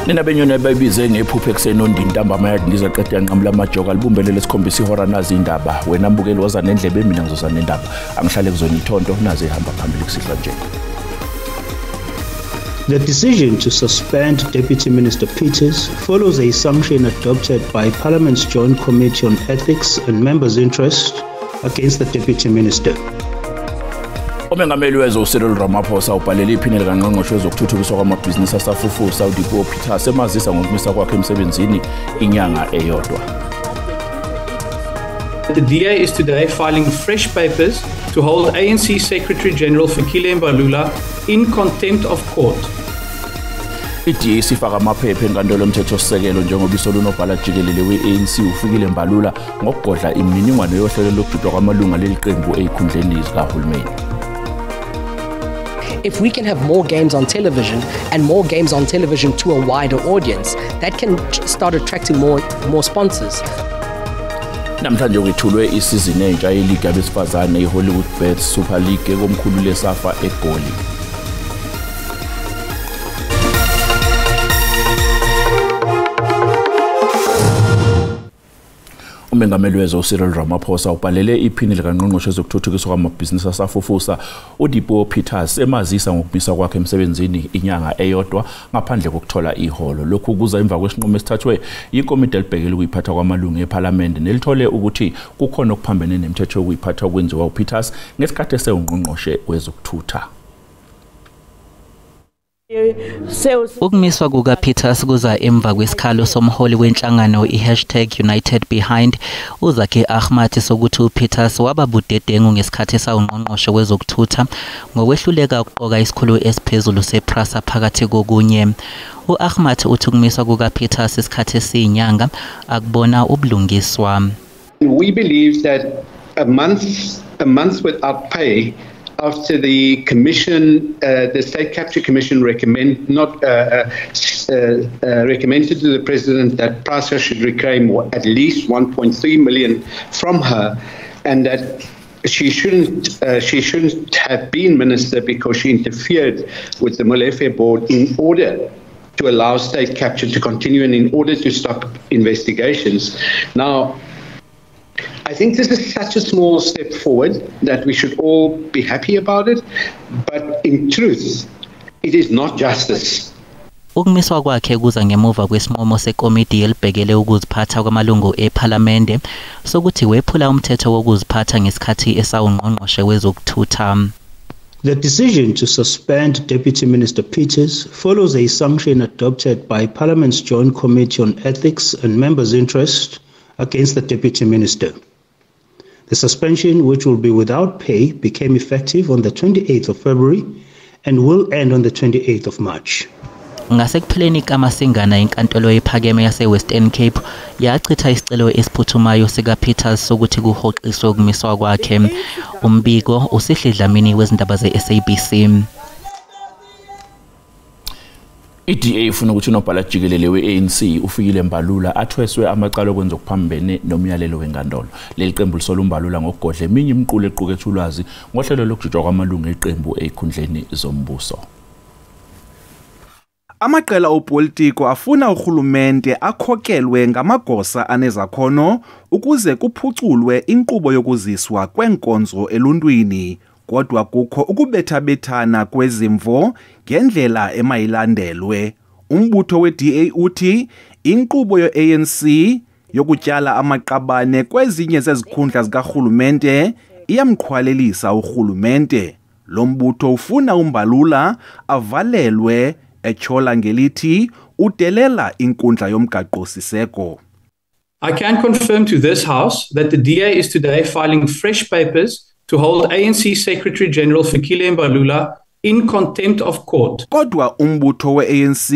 Nina benyoni bayibize ngephupho ekuseni ondini ntambama yathi ngizaqeda yanqamula amajoka libumbelele sikhombisa ihora nazi indaba. Wena mbukeli woza nendlebe, mina ngizoza nendaba. Angihlale kuzona ithonto nazi ihamba phambili kusihlwa nje. The decision to suspend Deputy Minister Peters follows a sanction adopted by Parliament's Joint Committee on Ethics and Members' Interest against the Deputy Minister. Umengameli wezwe uCyril Ramaphosa ubhalele iphini likangqongqoshe wezokuthuthukiswa kwamabhizinisi asafufusa uDipuo Peters emazisa ngokumisa kwakhe emsebenzini inyanga eyodwa. The DA is today filing fresh papers to hold ANC Secretary General Fikile Mbalula in contempt of court. I-DA isifaka amaphepha enkantolo yomthethosisekelo njengoba isola unobhala jikelele we-ANC uFikile Mbalula ngokugodla imininingwane yohlelo lokujutshwa kwamalunga leli qembu ezikhundleni zikahulumeni. If we can have more games on television and more games on television to a wider audience, that can start attracting more sponsors. Namhlanje kwethulwe isizini entsha yeligi yabesifazane iHollywood Bets Super League ekomkhulu leSAFA eGoli. Umengameli wezwe uCyril Ramaphosa ubhalele iphini likangqongqoshe wezokuthuthukiswa kwamabhizinisi asafufusa uDipuo Peters emazisa ngokumisa kwakhe emsebenzini inyanga eyodwa ngaphandle kokuthola iholo. Lokhu kuza emva kwesinqumo esithathwe yikomiti elibhekele ukuyiphatha kwamalungu ePhalamende nelithole ukuthi kukhona okuphambene nemithetho yokuyiphatha okwenziwa uPeters ngesikhathi esewungqongqoshe wezokuthutha. Ukumiswa kukaPeters kuza emva kwesikhalo somholi wenhlangano i#UnitedBehind uZaki Ahmad sokuthi uPeters waba budedengu ngesikhathi esawungqongqoshe wezokuthutha ngokwehluleka ukuqoka isikhulu esiphezulu sePrasa phakathi kokunye. U-Ahmad uthi ukumiswa kukaPeters isikhathi esiyinyanga akubona ubulungiswa. We believe that a month without pay after the commission, the State Capture Commission recommended to the president that PRASA should reclaim at least 1.3 million from her, and that she shouldn't have been minister because she interfered with the Molefe board in order to allow state capture to continue and in order to stop investigations. Now, I think this is such a small step forward that we should all be happy about it, but in truth, it is not justice. Ukumiswa kwakhe kuza ngemuva kwesinqumo sekomiti elibhekele ukuziphatha kwamalungu ePhalamende sokuthi wephula umthetho wokuziphatha ngesikhathi esawungqongqoshe wezokuthutha. The decision to suspend Deputy Minister Peters follows a sanction adopted by Parliament's Joint Committee on Ethics and Members' Interest against the Deputy Minister. The suspension, which will be without pay, became effective on the 28th of February and will end on the 28th of March. Ngasekupheleni kaMasingana inkantolo ephakeme yase-Western Cape yachitha isicelo esiphuthumayo sikaPeters sokuthi kuhoxiswe ukumiswa kwakhe. Umbiko uSihle Dlamini wezindaba ze-SABC. I-DA ifuna ukuthi unobhala jikelele we-ANC uFikile Mbalula athweswe amacala okwenza okuphambene nomyalelo wenkantolo. Leli qembu lisola uMbalula ngokugodla eminye imiqulu equkethe ulwazi ngohlelo lokujutshwa kwamalungu eqembu ezikhundleni zombuso. Amaqela opolitiko afuna urhulumente akhokelwe ngamagosa anezakhono ukuze kuphuculwe inkqubo yokuziswa kweenkonzo eluntwini. Kodwa kukho ukubethabethana kwezimvo ngendlela emayilandelwe. Umbutho we-DA uthi inkqubo ye-ANC yokutyala amaqabane kwezinye zezikhundla zikarhulumente iyamqhwalelisa urhulumente. Lo mbutho ufuna uMbalula avalelwe etyhola ngelithi udelela inkundla yomgaqo-siseko. I can confirm to this house that the DA is today filing fresh papers to hold ANC Secretary General Fikile Mbalula in contempt of court. Kodwa umbutho we-ANC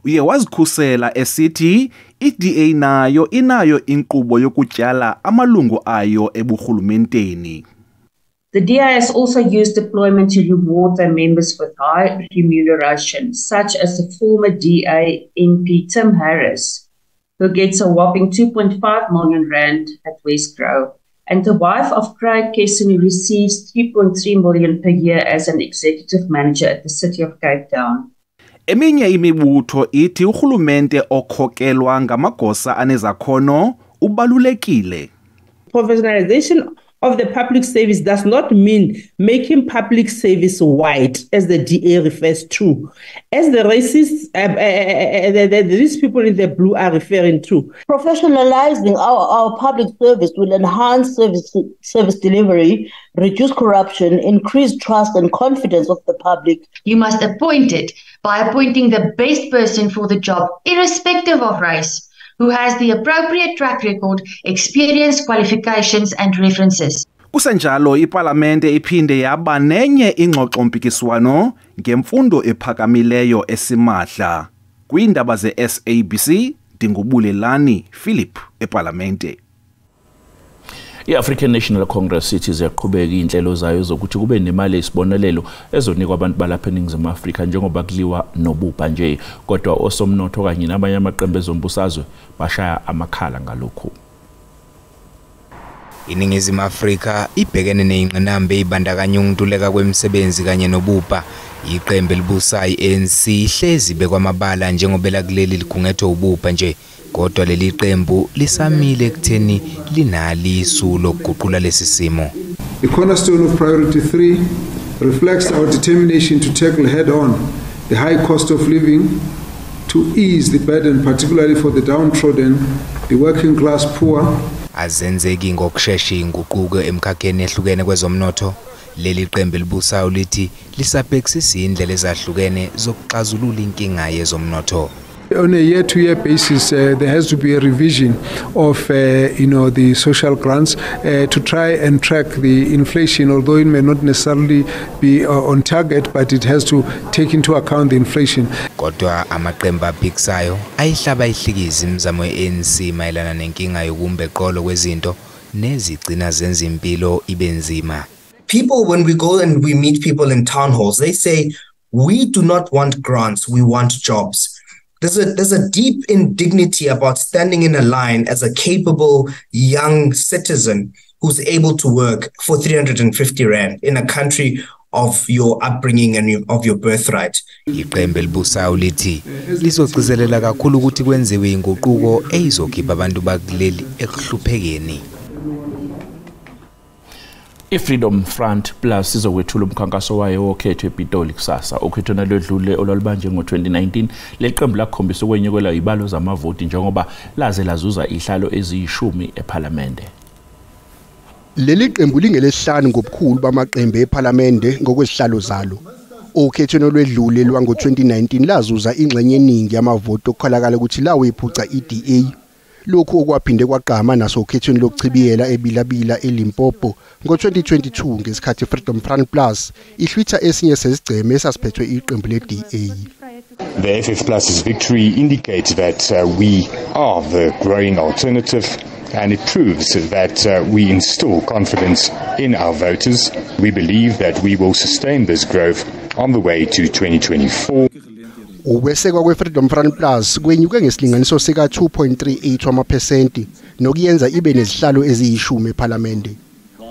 uye wazikhusela esithi i-DA nayo inayo inkqubo yokutyala amalungu ayo eburhulumenteni. The DA has also used deployment to reward their members with high remuneration, such as the former DA MP Tim Harris, who gets a whopping 2.5 million rand at Westgrow, and the wife of Craig Kesson, who receives 3.3 million per year as an executive manager at the City of Cape Town. Eminye imibutho ithi urhulumente okhokelwa ngamagosa anezakhono ubalulekile. Professionalization of the public service does not mean making public service white, as the DA refers to, as the racists, these people in the blue are referring to. Professionalizing our public service will enhance service delivery, reduce corruption, increase trust and confidence of the public. You must appoint it by appointing the best person for the job, irrespective of race, who has the appropriate track record, experience, qualifications and references. Kusenjalo iPalamente iphinde yaba nenye ingxoxompikiswano ngemfundo ephakamileyo esimahla. Kwiindaba ze-SABC ndinguBulelani Philip ePalamente. I-African National Congress ithi ziyaqhubeka iy'nhlelo zayo zokuthi kube nemali esibonelelo ezonikwa abantu balapha eNingizimu Afrika njengoba kuliwa nobubha nje, kodwa osomnotho kanye nabanye amaqembu ezombusazwe bashaya amakhala ngalokhu. INingizimu Afrika ibhekene neyingqinamba eyibandakanya ukuntuleka kwemisebenzi kanye nobubha. Iqembu elibusayo i-ANC ihlezi bekwamabala njengoba elakuleli ligungethwe ububha nje, kodwa leli qembu lisamile ekutheni linalo isu lokuguqula lesi simo. The cornerstone of priority 3 reflects our determination to tackle head-on the high cost of living, to ease the burden, particularly for the downtrodden, the working class poor. Azenzeki ngokushesha inguquko emkhakheni ehlukene kwezomnotho. Leli qembu elibusayo lithi lisabhekisisa indlela ezahlukene zokuxazulula inkinga yezomnotho. On a year-to-year basis, there has to be a revision of, the social grants to try and track the inflation, although it may not necessarily be on target, but it has to take into account the inflation. Kodwa amaqembu aphikisayo ayihlaba ihlikiza imizamo ye-ANC mayelana nenkinga yokumba eqolo kwezinto nezigcina zenza impilo ibe nzima. People, when we go and we meet people in town halls, they say, we do not want grants, we want jobs. There's a deep indignity about standing in a line as a capable young citizen who's able to work for 350 rand in a country of your upbringing and of your birthright. Iqembu elibusayo lithi lizogcizelela kakhulu ukuthi kwenziwe inguquko eyizokhipha abantu bakuleli ekuhluphekeni. I-Freedom Front Plus izokwethula umkhankaso wayo wokhetho ePitoli kusasa. Ukhetho nalwedlule olwalubanje ngo-2019 leli qembu lakhombisa ukwenyukelwa izibalo zamavoti njengoba laze lazuza izihlalo eziyishumi ePhalamende. Leli qembu lingelesihlanu ngobukhulu bamaqembu ePhalamende ngokwezihlalo zalo. Ukhethweni olwedlule lwango-2019 lazuza ingxenye eningi yamavoti okukholakala ukuthi lawo iphuca i-DA. Lokhu okwaphinde kwagqama naso okhethweni lokuchibiyela eBilabila eLimpopo ngo-2022 ngesikhathi Freedom Front Plus ihlwitha esinye sezigceme esasiphethwe iqembu le-DA. The FF Plus's victory indicates that we are the growing alternative, and it proves that we instill confidence in our voters. We believe that we will sustain this growth on the way to 2024. Ukwesekwa kwe-Freedom Front Plus kwenyuke ngesilinganiso sika-2.38 wamaphesenti nokuyenza ibe nezihlalo eziyishumi ePhalamende.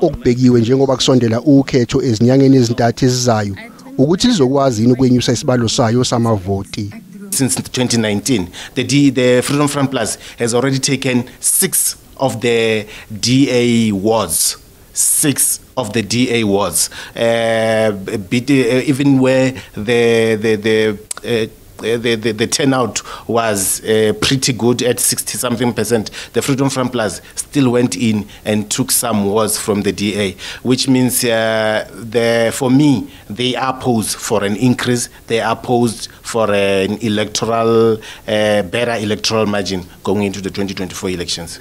Okubhekiwe njengoba kusondela ukhetho ezinyangeni ezintathu ezizayo ukuthi lizokwazi yini ukwenyusa isibalo sayo samavoti. Since 2019, the Freedom Front Plus has already taken 6 of the DA wards. 6 of the DA wards, even where the turnout was pretty good at 60-something%, the Freedom Front Plus still went in and took some wards from the DA, which means for me, they are posed for an increase, they are posed for an electoral, better electoral margin going into the 2024 elections.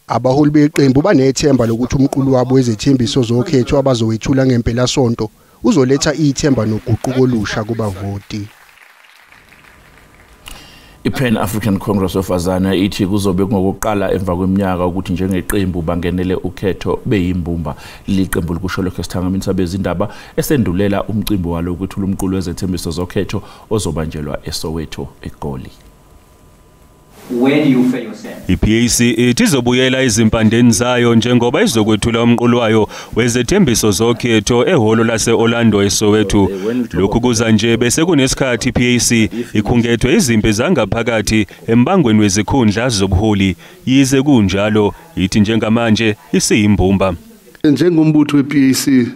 Abaholi beqembu banethemba lokuthi umqulu wabo wezethembiso zokhetho abazowethula ngempelasonto uzoletha ithemba noguquko olusha kubavoti. I-Pan African Congress of Azania ithi kuzobe kungokuqala emva kweminyaka ukuthi njengeqembu bangenele ukhetho beyimbumba. Leli qembu likusho lokho esithangamini sabezindaba esendulela umcimbi walo ukwethula umqulu wezethembiso zokhetho ozobanjelwa eSoweto eGoli. Where do you feel yourself? I-PAC ithi izobuyela ezimpandeni zayo njengoba izokwethula umqulu wayo wezethembiso zokhetho ehholo lase-Orlando eSoweto. Lokhu kuza nje bese kunesikhathi i-PAC ikhungethwe izimpi zangaphakathi embangweni wezikhundla zobuholi. Yize kunjalo, ithi njengamanje isiyimbumba. Njengombutho we-PAC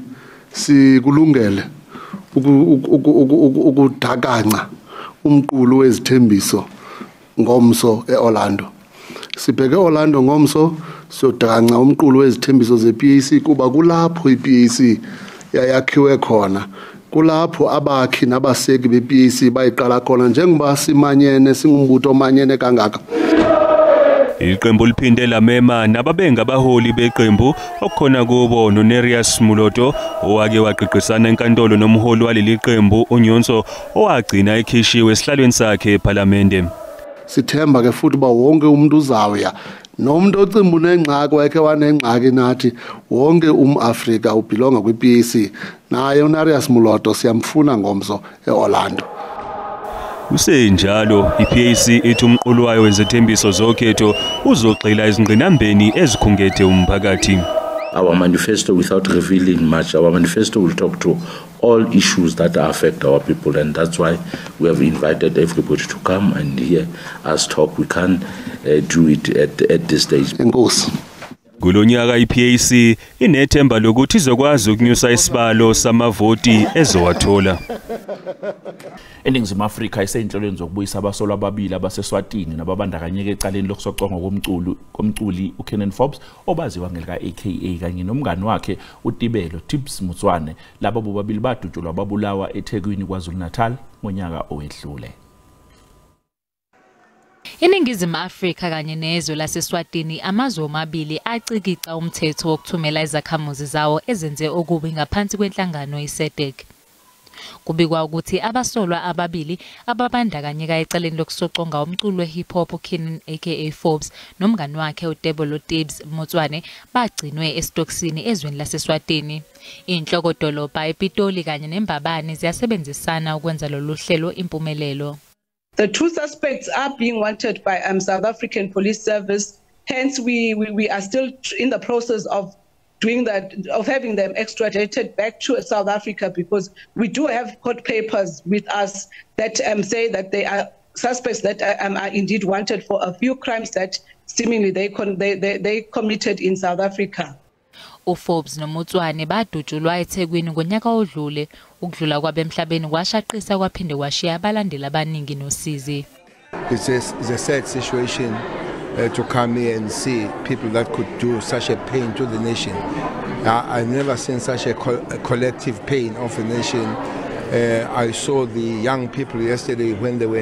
sikulungele ukudakanca umqulu wezithembiso ngomso eOrlando. Sibheke eOrlando ngomso siyodakanca umqulu wezithembiso zePAC kuba kulapho iPAC yayakhiwe khona. Kulapho abakhi nabaseki bePAC bayiqala khona njengoba simanyene singumbutho omanyene kangaka. Iqembu liphinde lamema nababengabaholi beqembu okukhona kubo noNerias Muloto owake wagqigqisana enkantolo nomholi waleli qembu uNyonso owagcina ekhishiwe esihlalweni sakhe ePhalamende. Sithemba ke futhi ba wonke umuntu uzawuya nomuntu ocimba unengxaki wayekhe wanengxaki nathi wonke umAfrika ubhilonga kwiPAC naye uNarius Muloto siyamfuna ngomso eOrlando. Kusenjalo iPAC ithi umqulu wayo wezethembiso zokhetho uzogxila ezingqinambeni ezikhungethe umphakathi. Our manifesto, without revealing much, our manifesto will talk to all issues that affect our people, and that's why we have invited everybody to come and hear us talk. We can't do it at this stage. Enkosi. Kulonyaka iPAC inethemba lokuthi izokwazi ukunyusa isibalo samavoti ezowathola. ENingizimu Afrika iseyinhlelweni zokubuyisa abasolwa ababili abaseSwatini nababandakanyeka ecaleni lokusocongwa komculi uKiernan Forbes obaziwa ngelika AKA kanye nomngani wakhe uTibelo Tips Motswane. Laba bobabili badutshulwa babulawa eThekwini KwaZulu-Natal ngonyaka owedlule. INingizimu Afrika kanye nezwe laseSwatini amazwe omabili acikica umthetho wokuthumela izakhamuzi zawo ezenze okubi ngaphansi kwenhlangano iSADC. Kubikwa ukuthi abasolwa ababili ababandakanyeka ecaleni lokusoconga umculo we-hip hop uKiernan aka Forbes nomngani wakhe uTebello Tibbs Motswane bagcinwe esitokisini ezweni laseSwatini. Inhlokodolobha ePitoli kanye neMbabane ziyasebenzisana ukwenza lolu hlelo impumelelo. The two suspects are being wanted by South African Police Service. Hence, we are still in the process of doing that, of having them extradited back to South Africa, because we do have court papers with us that say that they are suspects that are indeed wanted for a few crimes that seemingly they committed in South Africa. uForbes noMotswane badutshulwa eThekwini ngonyaka odlule. Ukudlula kwabe emhlabeni kwashaqisa kwaphinde kwashiya abalandeli abaningi nosizi. It's a sad situation to come here and see people that could do such a pain to the nation. I've never seen such a collective pain of a nation. I saw the young people yesterday when they were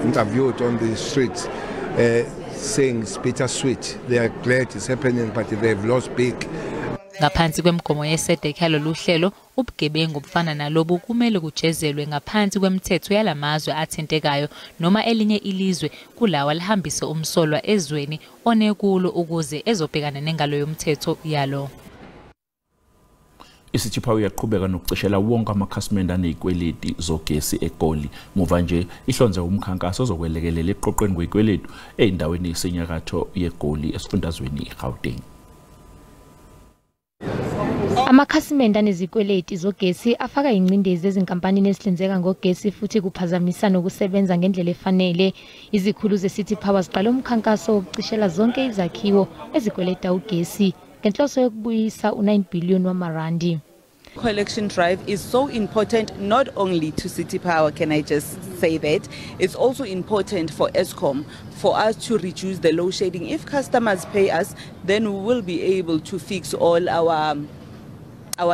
interviewed on the streets saying it's bittersweet. They are glad it's happening, but they've lost big. Ngaphansi kwemigomo yeSADC yalolu hlelo, ubugebengu obufana nalobu kumele kujezelwe ngaphansi kwemithetho yalamazwe athintekayo noma elinye ilizwe kulawa lihambise umsolwa ezweni onekulo ukuze ezobhekana nengalo yomthetho yalo. I-City Power iyaqhubeka nokucishela wonke amakhasimende anezikweleti zogesi eGoli. Muva nje ihlonze umkhankaso ozokwelekelela ekuqoqweni kwezikweletu ey'ndaweni ezisenyakatho yeGoli esifundazweni iGauteng. Amakhasimende anezikweleti zogesi afaka ingcindezi ezinkampanini ezihlinzeka ngogesi futhi kuphazamisa nokusebenza ngendlela efanele. Izikhulu ze-City Power ziqale umkhankaso wokucishela zonke izakhiwo ezikweleta ugesi ngenhloso yokubuyisa u-9 billion wamarandi. Collection drive is so important not only to City Power, can I just say that? It's also important for Eskom, for us to reduce the load shedding. If customers pay us, then we will be able to fix all our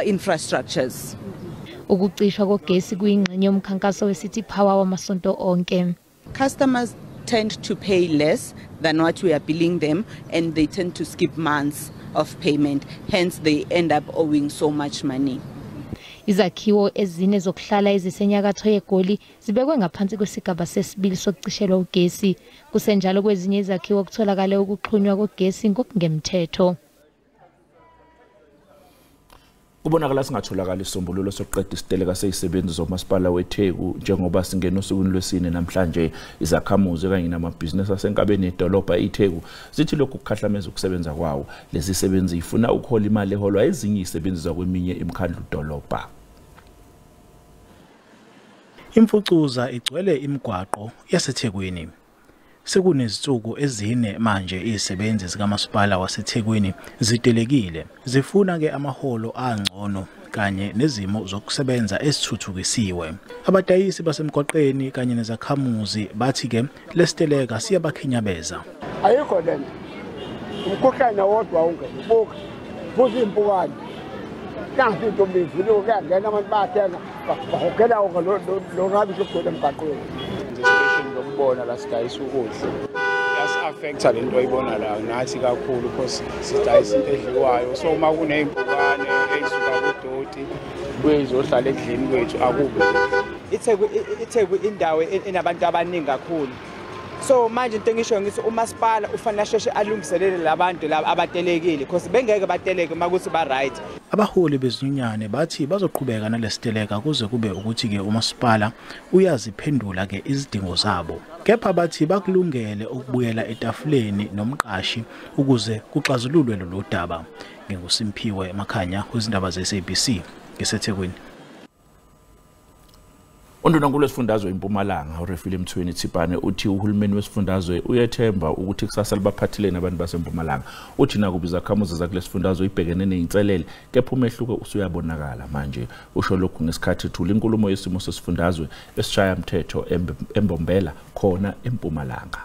infrastructures. Ukucishwa kogesi kuyingxenye yomkhankaso we-City Power wamasonto onke. Customers tend to pay less than what we are billing them, and they tend to skip months of payment. Hence, they end up owing so much money. Izakhiwo ezine zokuhlala ezisenyakatho yeGoli zibekwe ngaphansi kwesigaba sesibili sokucishelwa ugesi. Kusenjalo kwezinye izakhiwo kutholakale ukuxhunywa kogesi ngokungemthetho. Kubonakala singatholakala isisombululo sokuqeda isiteleka sezisebenzi zomasipala weTheku njengoba singena osukwini lwesine namhlanje. Izakhamuzi kanye namabhizinisi asenkabeni yedolobha iTheku zithi lokhu kukhahlameza ukusebenza kwawo. Lezi zisebenzi zifuna ukuhola imali eholwa ezinye izisebenzi zakweminye imikhandlu dolobha. Imfucuza igcwele imigwaqo yaseThekwini. Sekunezinsuku ezine manje izisebenzi zikamasipala waseThekwini zitelekile, zifuna ke amaholo angcono kanye nezimo zokusebenza ezithuthukisiwe. Abadayisi basemgwaqeni kanye nezakhamuzi bathi ke lesiteleka siyabakhinyabeza. Ayikho lento. Umkhuhlane wodwa ungene buka futhi impukane. Kanti into bivile kuyangena abantu bayathenga bahogela lo rubbish ogcwele emgwaqweni. Lokubona la sidayisa ukudla yasi-affecta le nto oyibona la nathi kakhulu because sidayisa into edliwayo, so uma kuney'mpukane ey'suka kudoti kuye izohlala ekudleni kwethu akubi. iTheku indawo enabantu abaningi kakhulu, so manje into engisho ngithi umasipala ufanele asheshe alungiselele labantu laba abatelekile because bengeke bateleke uma kuthi ba-right. Abaholi bezinyunyane bathi bazoqhubeka nalesiteleka kuze kube ukuthi ke umasipala uyaziphendula ke izidingo zabo. Kepha bathi bakulungele ukubuyela etafuleni nomqashi ukuze kuxazululwe lolu daba. NginguSimphiwe Makhanya kwizindaba ze-SABC ngiseThekwini. Undunankulu wesifundazwe iMpumalanga uRefilwe Mtsweni Tsipane uthi uhulumeni wesifundazwe uyethemba ukuthi kusasa libaphathileni abantu baseMpumalanga. Uthi nakuba izakhamuzi zakulesifundazwe ibhekene nezinselele kepha umehluko usuyabonakala manje. Usho lokhu ngesikhathi ethula inkulumo yesimo sesifundazwe esishaya mthetho eMbombela khona eMpumalanga.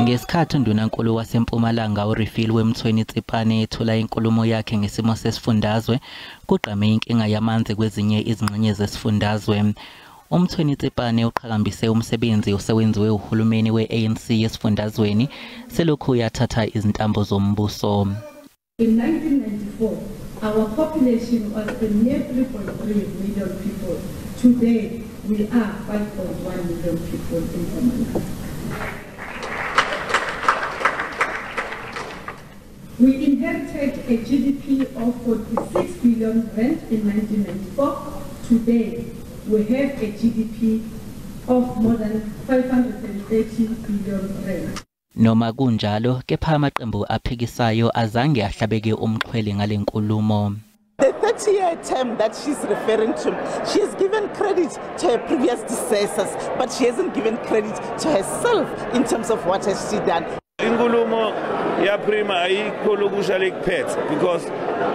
Ngesikhathi undunankulu waseMpumalanga uRefilwe Mtsweni Tsipane ethula inkulumo yakhe ngesimo sesifundazwe, kugqame inkinga yamanzi kwezinye izingxenye zesifundazwe. UMtsweni Tsipane uqhakambise umsebenzi osewenziwe uhulumeni we-ANC esifundazweni selokhu yathatha izintambo zombuso. In 1994, our population was a mere 3.3 million people. Today, we are 5.1 million people in Mpumalanga. We inherited a GDP of 46 billion rand in 1994. Today, we have a GDP of more than 530 billion rand. Noma kunjalo, kepha amaqembu aphikisayo azange ahlabeke umxhwele ngale nkulumo. The 30-year term that she's referring to, she has given credit to her previous predecessors, but she hasn't given credit to herself in terms of what has she done. Inkulumo ya Prima ayikho lokusha lekuphethe because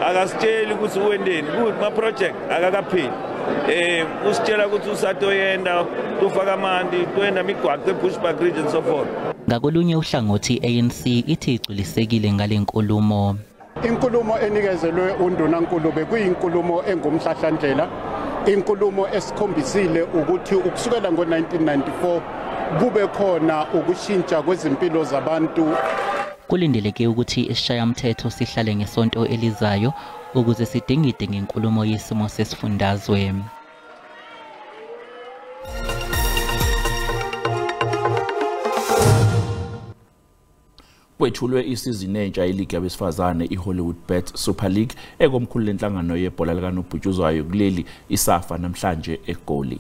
akasitsheli ukuthi uwendeni ma project akakapheli. Usitshela ukuthi usatoyenda tufaka amanti toyenda imigwaqo eBushbuck Ridge and so forth. Ngakolunye uhlangothi ANC ithi igculisekile ngale nkulumo. Inkulumo enikezelwe undunankulu bekuyinkulumo engumhlahlandlela, inkulumo esikhombisile ukuthi ukusukela ngo-1994 kube khona ukushintsha kwezimpilo zabantu. Kulindeleke ukuthi isishayamthetho sihlale ngesonto elizayo ukuze sidingide ngenkulumo yesimo sesifundazwe. Kwethulwe isizini entsha yeligi yabesifazane iHollywoodbets Super League ekomkhulu lenhlangano yebhola likanobhutshuzwayo kuleli iSAFA namhlanje eGoli.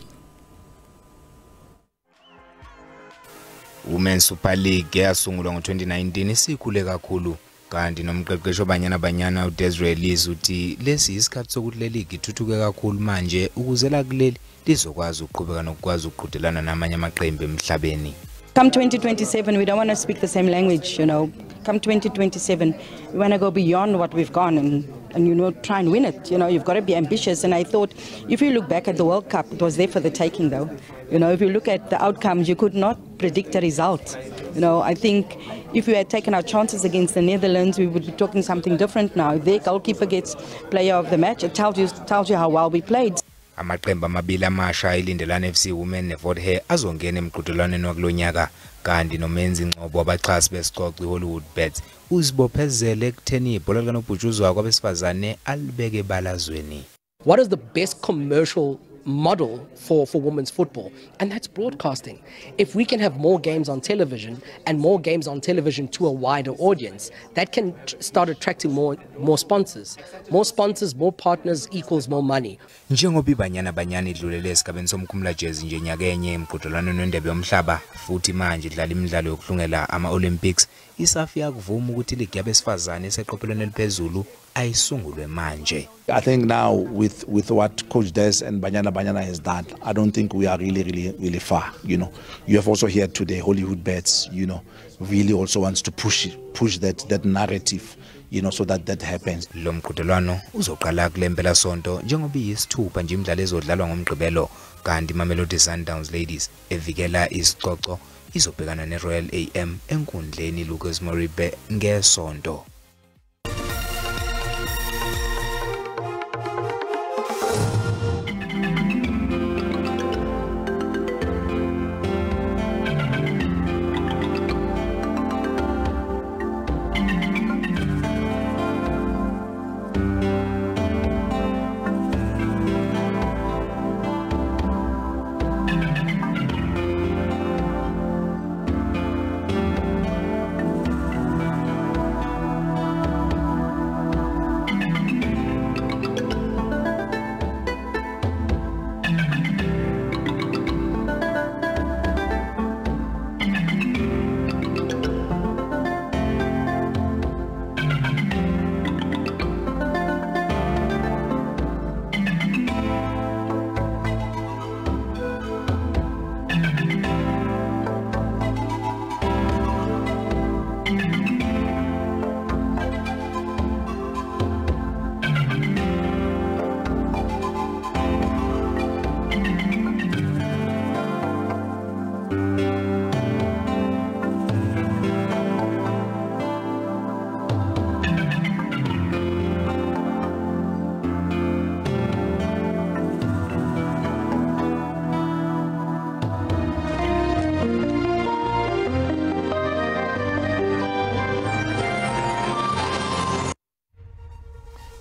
Women's Super League yasungulwa ngo-2019 isikhule kakhulu, kanti nomqeqeshi Banyana Banyana uDesiree Ellis uthi lesi isikhathi sokuthi le league ithuthuke kakhulu manje ukuze la kuleli lizokwazi ukuqhubeka nokukwazi ukuqhudelana namanye amaqembu emhlabeni. Come 2027, we don't want to speak the same language, you know. Come 2027, we want to go beyond what we've gone and you know, try and win it. You know, you've got to be ambitious. And I thought, if you look back at the World Cup, it was there for the taking, though. You know, if you look at the outcomes, you could not predict a result. You know, I think if we had taken our chances against the Netherlands, we would be talking something different now. If their goalkeeper gets player of the match, it tells you how well we played. Amaqembu amabili amasha iLindelani FC Women neFort Hare azongena emqhudelwaneni wakulonyaka, kanti noMenzi Ngcobo wabaxhasi besicoco iHollywoodbets uzibophezele ekutheni ibhola likanobhutshuzwayo kwabesifazane alibeke ebalazweni. What is the best commercial model for women's football, and that's broadcasting. If we can have more games on television and more games on television to a wider audience, that can start attracting more sponsors. More sponsors, more partners equals more money. Njengoba iBanyana Banyana idlulele esigabeni somkhumulajezi nje nyakenye emqhudelwaneni wendebe yomhlaba futhi manje idlala imidlalo yokuhlungela ama-Olympics, iSAFA iyakuvuma ukuthi iligi yabesifazane eseqophelweni eliphezulu ayisungulwe manje. I think now with what Coach Des and Banyana Banyana has done, I don't think we are really far. You know, you have also heard today Hollywood Bets, you know, really also wants to push that narrative, you know, so that happens. Lo mqhudelwano uzoqala kule mpelasonto njengoba iyisithupha nje imidlalo ezodlalwa ngoMgqibelo, kanti iMamelodi Sundowns Ladies evikela isicoco izobhekana neRoyal AM enkundleni Lucas Moripe ngesonto.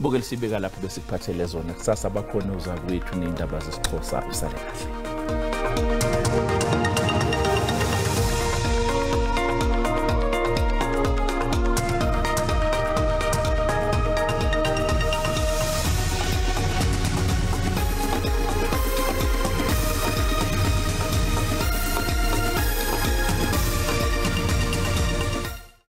Bukeli sibeka lapho besikuphathele zona. Kusasa bakhona uzakwethu nendaba zesiXhosa. Usale kahle.